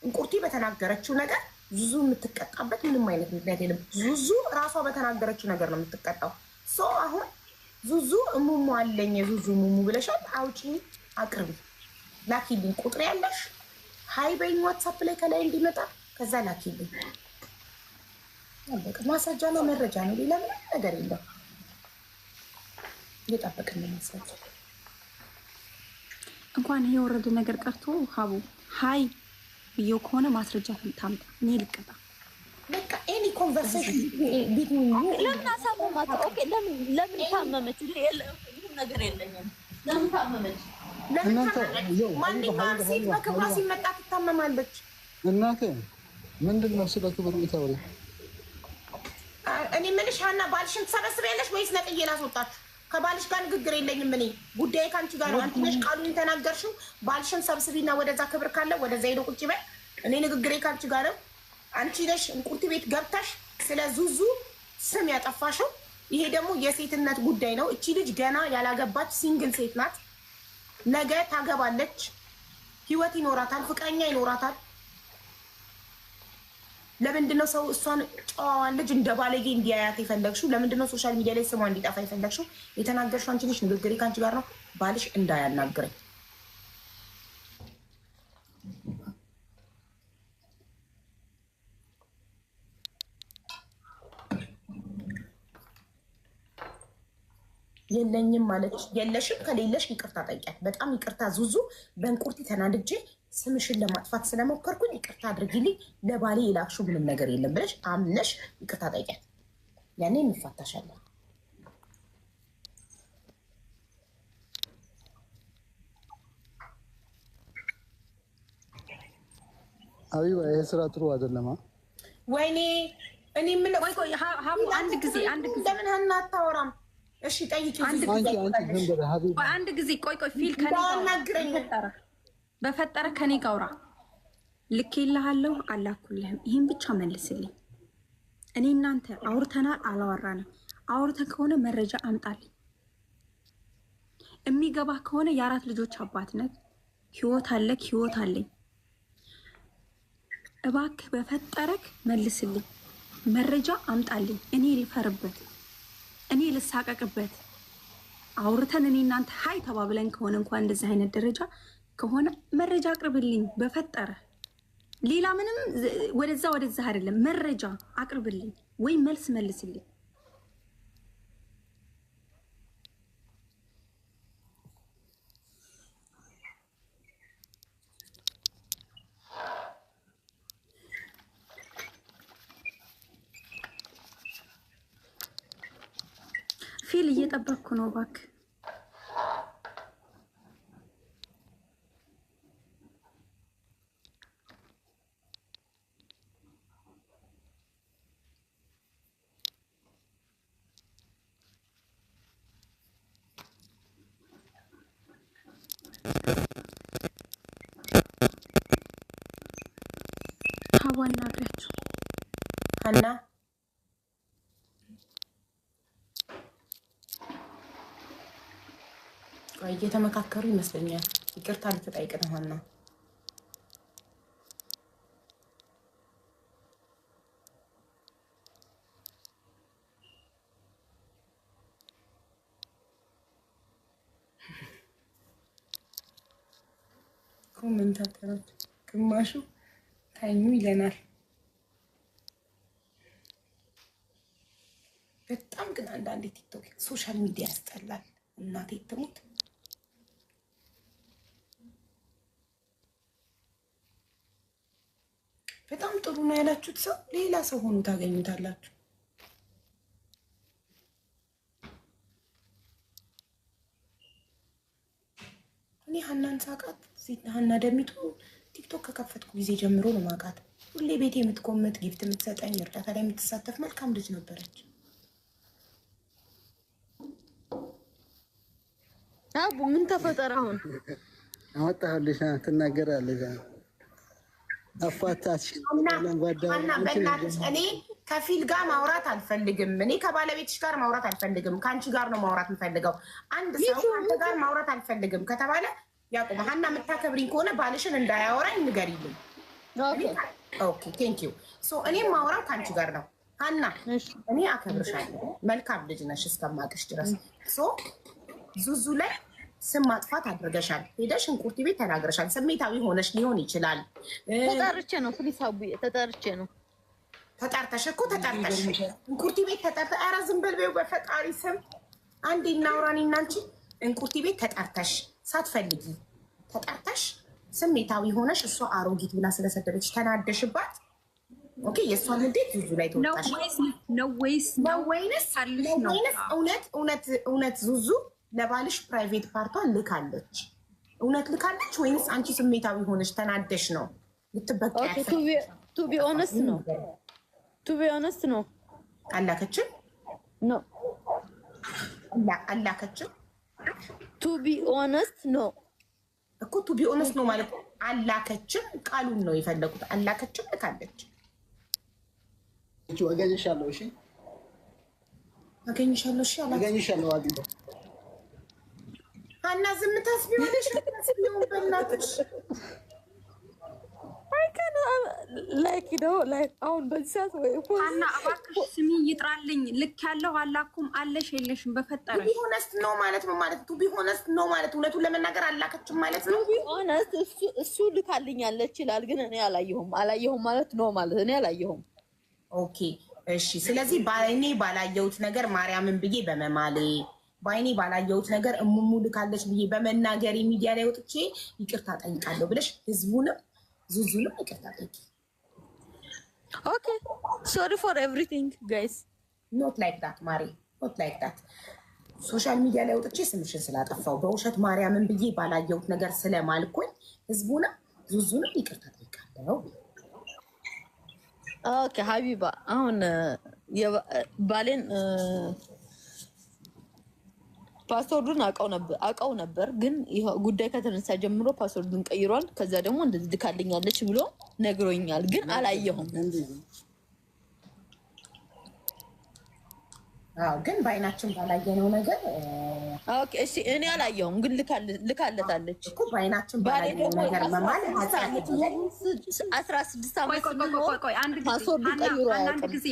እንቁርቲ በተናገረችው ነገር ዙዙ የምትቀጣበት ምንም አይነት ምክንያት የለም። ዙዙ ራሷ በተናገረችው ነገር ነው የምትቀጣው። So አሁን ዙዙ እሙሙ አለኝ፣ የዙዙ ሙሙ ብለሻል። አውጪ፣ አቅርቢ፣ ላኪልኝ። ቁጥር ያለሽ hi በይኝ WhatsApp ላይ ከላይ እንዲመጣ፣ ከዛ ላኪልኝ። አለቀ። ማስረጃ ነው፣ መረጃ ነው፣ ሌላ ምንም ነገር የለም። እየጠበቅን ነው ማስረጃ። እንኳን ይሄ የወረደ ነገር ቀርቶ ሀቡ hi ብዬው ከሆነ ማስረጃ ታምጣ፣ እኔ ልቀጣ። በቃ any conversation between ለምን አሳመማት? Okay፣ ለምን ታመመች? ምንም ነገር የለኝም። ለምን ታመመች? ለምን እናንተ ታመመች? ያው ማንኛውም ሀይሉ ሴት ሀይሉ በክብሯ ሀይሉ ሲመጣ ትታመማለች። እናቴ ምንድን ነው ስለ ክብር የምታወሪው? እኔ የምልሽ ሀና፣ ባልሽን ትሰበስቢያለሽ ወይስ ነቅዬ ላስወጣችሁ? ከባልሽ ጋር ንግግር የለኝም። እኔ ጉዳይ ከአንቺ ጋር ነው። አንቺ ነሽ ቃሉን የተናገርሽው። ባልሽን ሰብስቢና ወደዛ ክብር ካለ ወደዛ ሄዶ ቁጭ በል። እኔ ንግግሬ ከአንቺ ጋር ነው። አንቺ ነሽ እንቁርቲ ቤት ገብተሽ ስለ ዙዙ ስም ያጠፋሽው። ይሄ ደግሞ የሴትነት ጉዳይ ነው። እቺ ልጅ ገና ያላገባች single ሴት ናት። ነገ ታገባለች፣ ህይወት ይኖራታል፣ ፍቅረኛ ይኖራታል። ለምንድን ነው ሰው እሷን ጨዋዋን ልጅ እንደ ባለጌ እንዲያያት የፈለግሽው? ለምንድን ነው social media ላይ ስሟ እንዲጠፋ የፈለግሽው? የተናገርሽው አንቺ ነሽ። ንግግሬ ከአንቺ ጋር ነው። ባልሽ እንዳያናግረኝ። የለኝም ማለች፣ የለሽም። ከሌለሽ ይቅርታ ጠይቂያት። በጣም ይቅርታ ዙዙ፣ በእንቁርቲ ተናድጄ ስምሽን ለማጥፋት ስለሞከርኩኝ ይቅርታ አድርጊልኝ፣ ለባሌ የላክሽው ምንም ነገር የለም ብለሽ አምነሽ ይቅርታ ጠይቂያት። ያኔ እንፋታሻለን። ሀቢባ፣ ይሄ ስራ ጥሩ አይደለም። ወይኔ እኔ የምለው ቆይ ቆይ ሀቡ፣ አንድ ጊዜ፣ አንድ ጊዜ። ለምን ሀና አታወራም? እሺ ጠይቂ። አንድ አንቺ አንቺ ዝም በይ ሀቢባ። ቆይ አንድ ጊዜ፣ ቆይ ቆይ፣ ፊል ከኔ ጋር አውራ። እንዳያናግረኝ። በፈጠረ በፈጠረ ከኔ ጋር አውራ። ልኬልሃለሁ አላኩልህም? ይህን ብቻ መልስልኝ። እኔ እናንተ አውርተናል አላወራንም? አውርተን ከሆነ መረጃ አምጣልኝ። የሚገባ ከሆነ የአራት ልጆች አባት ነህ፣ ህይወት አለክ፣ ህይወት አለኝ። እባክህ በፈጠረክ መልስልኝ፣ መረጃ አምጣልኝ። እኔ ልፈርበት፣ እኔ ልሳቀቅበት። አውርተን እኔ እናንተ hi ተባብለን ከሆነ እንኳን እንደዚህ አይነት ደረጃ ከሆነ መረጃ አቅርብልኝ በፈጠረ። ሌላ ምንም ወደዛ ወደዛ አይደለም፣ መረጃ አቅርብልኝ ወይ መልስ መልስልኝ። ፊል እየጠበቅኩ ነው እባክህ። ሀቡ አናግሪያቸው። ሀና፣ ቆይ፣ እየተመካከሩ ይመስለኛል። ይቅርታ ልትጠይቅ ነው ሀና። Commentator ኦች ግማሹ ተኙ ይለናል። በጣም ግን አንዳንዴ TikTok social media ያስጠላል። እናቴ ትሙት። በጣም ጥሩ ነው ያላችሁት ሰው ሌላ ሰው ሆኖ ታገኙታላችሁ። እኔ ሀናን ሳቃት፣ ሀና ደሚቱ TikTok ከከፈትኩ ጊዜ ጀምሮ ነው ማውቃት። ሁሌ ቤት የምትኮምት፣ gift የምትሰጠኝ፣ እርዳታ ላይ የምትሳተፍ መልካም ልጅ ነበረች። አቡ፣ ምን ተፈጠረ አሁን? አመጣሁልሽ፣ ትናገራለች። አፋታች። ሀና፣ በእናትሽ እኔ ከፊል ጋር ማውራት አልፈልግም። እኔ ከባለቤትሽ ጋር ማውራት አልፈልግም። ከአንቺ ጋር ነው ማውራት የምፈልገው። አንድ ሰው ከአንተ ጋር ማውራት አልፈልግም ከተባለ ያቁም። ሀና፣ የምታከብሪኝ ከሆነ ባልሽን እንዳያወራኝ ንገሪልኝ። Okay. Okay, thank you. So እኔ ማውራው ከአንቺ ጋር ነው ሀና። እኔ አከብርሻለሁ፣ መልካም ልጅ ነሽ እስከማውቅሽ ድረስ። So ዙዙ ላይ ስም ማጥፋት አድርገሻል። ሄደሽ እንቁርቲ ቤት ተናግረሻል። ስሜታዊ ሆነሽ ሊሆን ይችላል። ተጠርቼ ነው please አቡዬ፣ ተጠርቼ ነው። ተጠርተሽ እኮ፣ ተጠርተሽ እንቁርቲ ቤት ተጠርተ፣ ኧረ ዝም በል በይው በፈጣሪ ስም፣ አንዴ እናውራ እኔና አንቺ። እንቁርቲ ቤት ተጠርተሽ፣ ሳትፈልጊ ተጠርተሽ፣ ስሜታዊ ሆነሽ፣ እሷ አሮጊት ብላ ስለሰደበች ተናደሽባት። Okay፣ የእሷን ንዴት ዙዙ ላይ ነው ተወጣሽ። ወይስ ነው ወይስ ነው ወይንስ ካለሽ ነው ነው? ወይንስ እውነት እውነት እውነት ዙዙ ለባልሽ private part ቷን ልካለች? እውነት ልካለች ወይንስ አንቺ ስሜታዊ ሆነሽ ተናደሽ ነው ልትበቀያት? To be honest ነው፣ to be honest ነው። አላከችም? No. አላከችም? To be honest no. እኮ to be honest ነው ማለት አላከችም። ቃሉን ነው የፈለጉት። አላከችም፣ ልካለች። አገኝሻለሁ። እሺ። አገኝሻለሁ። እሺ አላት። አገኝሻለሁ። አግኝ ሀና ዝም ታስቢሆነሽ ታስቢሆን በእናትሽ። Like ነው like አሁን በዚህ ሰዓት ወይ ሀና እባክሽ ስሚ ይጥራልኝ። ልክ ያለው አላኩም አለሽ የለሽም በፈጠረሽ። To be honest ነው ማለት ነው ማለት to be honest ነው ማለት እውነቱን ለመናገር አላከችም ማለት ነው። To be honest እሱ ልካልኛለች ይላል፣ ግን እኔ አላየሁም። አላየሁም ማለት no ማለት እኔ አላየሁም። Okay እሺ። ስለዚህ በአይኔ ባላየሁት ነገር ማርያምን ብዬ በመማሌ፣ በአይኔ ባላየሁት ነገር እሙሙ ልካለች ብዬ በመናገሬ ሚዲያ ላይ ወጥቼ ይቅርታ ጠይቃለሁ ብለሽ ህዝቡንም ዙዙንም ይቅርታ ጠይቂ። Okay, sorry for everything, guys. Not like that ማሪ፣ not like that። Social media ላይ ወጥቼ ስምሽን ስላጠፋው፣ በውሸት ማርያምን ብዬ ባላየሁት ነገር ስለማልኩኝ ህዝቡንም ዙዙንም ይቅርታ ጠይቃለሁ። Okay ሀቢባ፣ አሁን ባሌን password ኡን አውቀው ነበር፣ ግን ይኸው ጉዳይ ከተነሳ ጀምሮ password ኡን ቀይሯል። ከዛ ደግሞ እንደዚህ ልካልኛለች ብሎ ነግሮኛል፣ ግን አላየሁም። አዎ፣ ግን በአይናችን ባላየነው ነገር Okay እሺ፣ እኔ አላየሁም፣ ግን ልካለታለች። እኮ በአይናችን ባሌ ባላየነው ደግሞ ነገር መማል ኃጢአት ነው። 16 ቆይ ዓመት ቆይ ቆይ ቆይ ቆይ፣ አንድ ጊዜ password ኡ ሀና፣ ቀይሮ ሀና፣ አንድ አያውቅም። ጊዜ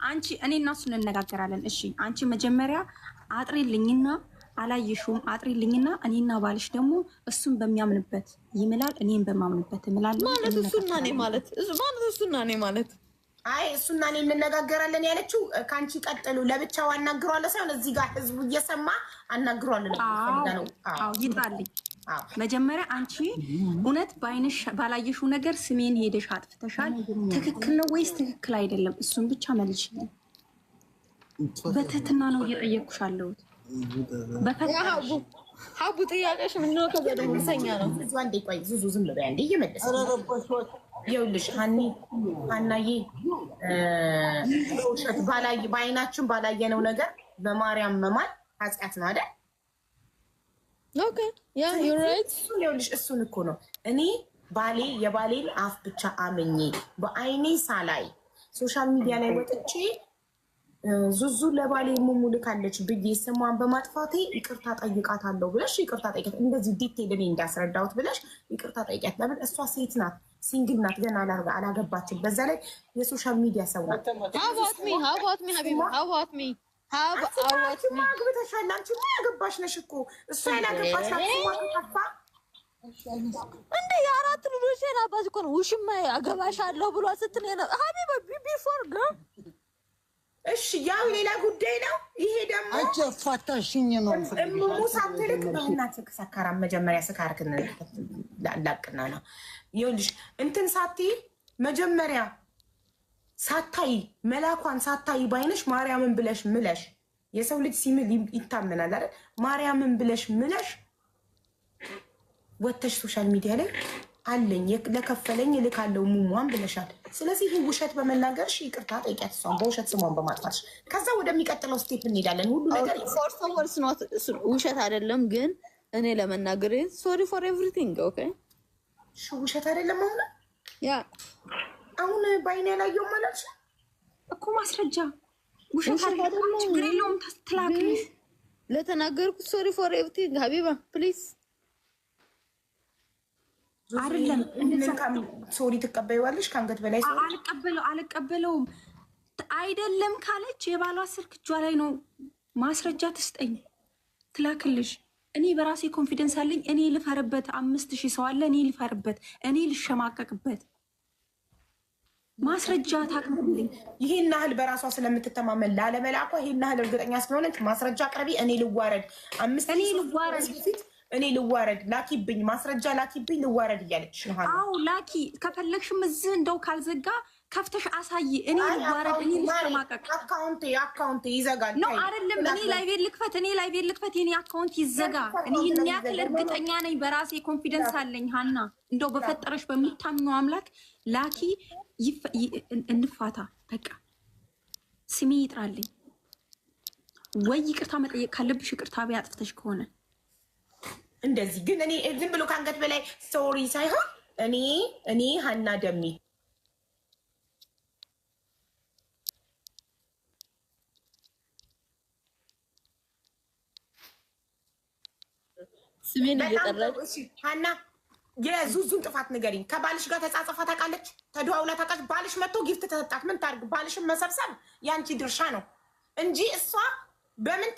አንቺ እኔ እና እሱ እንነጋገራለን። እሺ፣ አንቺ መጀመሪያ አጥሪልኝና፣ አላየሽውም፣ አጥሪልኝና እኔና ባልሽ ደግሞ እሱን በሚያምንበት ይምላል፣ እኔም በማምንበት እምላለሁ። ማለት እሱና እኔ ማለት ማለት እሱና እኔ ማለት አይ፣ እሱና እኔ እንነጋገራለን ያለችው ከአንቺ ቀጥሎ ለብቻው አናግረዋለሁ ሳይሆን እዚህ ጋር ህዝቡ እየሰማ አናግረዋለሁ ነው ፈልጋ ነው። አዎ፣ ይጥራልኝ። አዎ። መጀመሪያ አንቺ እውነት በአይንሽ ባላየሽው ነገር ስሜን ሄደሽ አጥፍተሻል፣ ትክክል ነው ወይስ ትክክል አይደለም? እሱን ብቻ መልሽልኝ። በትህትና ነው እየጠየቅኩሽ አለሁት። በፈጠረሽ። ሀቡ፣ ጥያቄሽ ምንድነው? ከዛ ደግሞ ምሰኛ ነው። ዙዙ አንዴ ቆይ፣ ዙዙ ዝም በይ አንዴ፣ እየመለሰ ይኸውልሽ ሀኒ፣ ሀናዬ፣ በውሸት በአይናችን ባላየነው ነገር በማርያም መማል ኃጢአት ነው አይደል? Okay, yeah, you're right. እሱን ይኸውልሽ፣ እሱን እኮ ነው እኔ ባሌ የባሌን አፍ ብቻ አምኜ በአይኔ ሳላይ social media ላይ ወጥቼ ዙዙ ለባሌ ሙሙ ልካለች ብዬ ስሟን በማጥፋቴ ይቅርታ ጠይቃታለሁ ብለሽ ይቅርታ ጠይቃት። እንደዚህ detail እኔ እንዳስረዳሁት ብለሽ ይቅርታ ጠይቂያት። ለምን እሷ ሴት ናት፣ single ናት፣ ገና አላገባችም። በዛ ላይ የ social media ሰው ናት። How about me? How about me, ሀቢባ? How about me? How about አንቺማ me? አግብተሻል። አንቺማ ያገባሽ ነሽ እኮ፣ እሷ ያላገባች ናት። ስሟ ከጠፋ እንደ የአራት ልጆቼን አባት እኮ ነው። ውሽማ አገባሻለሁ ብሏ ስትል ሀቢባ before girl. እሺ፣ ያው ሌላ ጉዳይ ነው። ይሄ ደግሞ አንቺ አፋታሽኝ ነው። እሙሙ ሳትልክ፣ በእናትህ ሰካራም፣ መጀመሪያ ስካርክን ላቅና ነው። ይኸውልሽ፣ እንትን ሳትይ፣ መጀመሪያ ሳታይ፣ መላኳን ሳታይ ባይነሽ ማርያምን ብለሽ ምለሽ፣ የሰው ልጅ ሲምል ይታመናል አይደል? ማርያምን ብለሽ ምለሽ ወተሽ social media ላይ አለኝ ለከፈለኝ እልካለሁ ሙሟን ብለሻል። ስለዚህ ይህ ውሸት በመናገርሽ ይቅርታ ጠይቂያት፣ እሷን በውሸት ስሟን በማጥፋትሽ። ከዛ ወደሚቀጥለው step እንሄዳለን። ሁሉ ነገር For worse not ውሸት አይደለም፣ ግን እኔ ለመናገር sorry for everything, okay. እሺ፣ ውሸት አይደለም አሁን Yeah. አሁን በአይኔ ያላየውም አላልሽ? እኮ ማስረጃ ውሸት ውሸት አይደለም፣ አይደለም። ችግር የለውም ትላክልሽ። ለተናገርኩት sorry for everything ሀቢባ please. አይደለም። Sorry ትቀበይዋለሽ? ከአንገት በላይ sorry አልቀበለውም። አይደለም ካለች የባሏ ስልክ እጇ ላይ ነው። ማስረጃ ትስጠኝ፣ ትላክልሽ። እኔ በራሴ confidence አለኝ። እኔ ልፈርበት፣ 5000 ሰው አለ። እኔ ልፈርበት፣ እኔ ልሸማቀቅበት። ማስረጃ ታቅርብልኝ። ይሄን ያህል በራሷ ስለምትተማመን ላለመላኳ ይሄን ያህል እርግጠኛ ስለሆነች ማስረጃ አቅርቢ። እኔ ልዋረድ፣ አምስት እኔ ልዋረድ ፊት እኔ ልዋረድ፣ ላኪብኝ፣ ማስረጃ ላኪብኝ፣ ልዋረድ እያለች ነው። አዎ ላኪ። ከፈለግሽም እዚህ እንደው ካልዘጋ ከፍተሽ አሳይ። እኔ ልዋረድ፣ እኔ ልሸማቀቅ። account ይዘጋል ነው አይደለም? እኔ live ልክፈት፣ እኔ live ልክፈት፣ የኔ account ይዘጋ። እኔ ይህን ያክል እርግጠኛ ነኝ፣ በራሴ confidence አለኝ። ሀና እንደው በፈጠረሽ በምታምኘው አምላክ ላኪ፣ እንፋታ። በቃ ስሜ ይጥራልኝ። ወይ ይቅርታ መጠየቅ ካለብሽ ይቅርታ በይ፣ አጥፍተሽ ከሆነ እንደዚህ ግን እኔ ዝም ብሎ ከአንገት በላይ sorry ሳይሆን እኔ ሀና ደሚ ስሜን እየጠራች ሀና የዙዙን ጥፋት ንገሪኝ። ከባልሽ ጋር ተጻጽፋ ታውቃለች? ተደዋውላ ታውቃለች? ባልሽ መጥቶ gift ተሰጣት፣ ምን ታርግ? ባልሽን መሰብሰብ የአንቺ ድርሻ ነው እንጂ እሷ በምን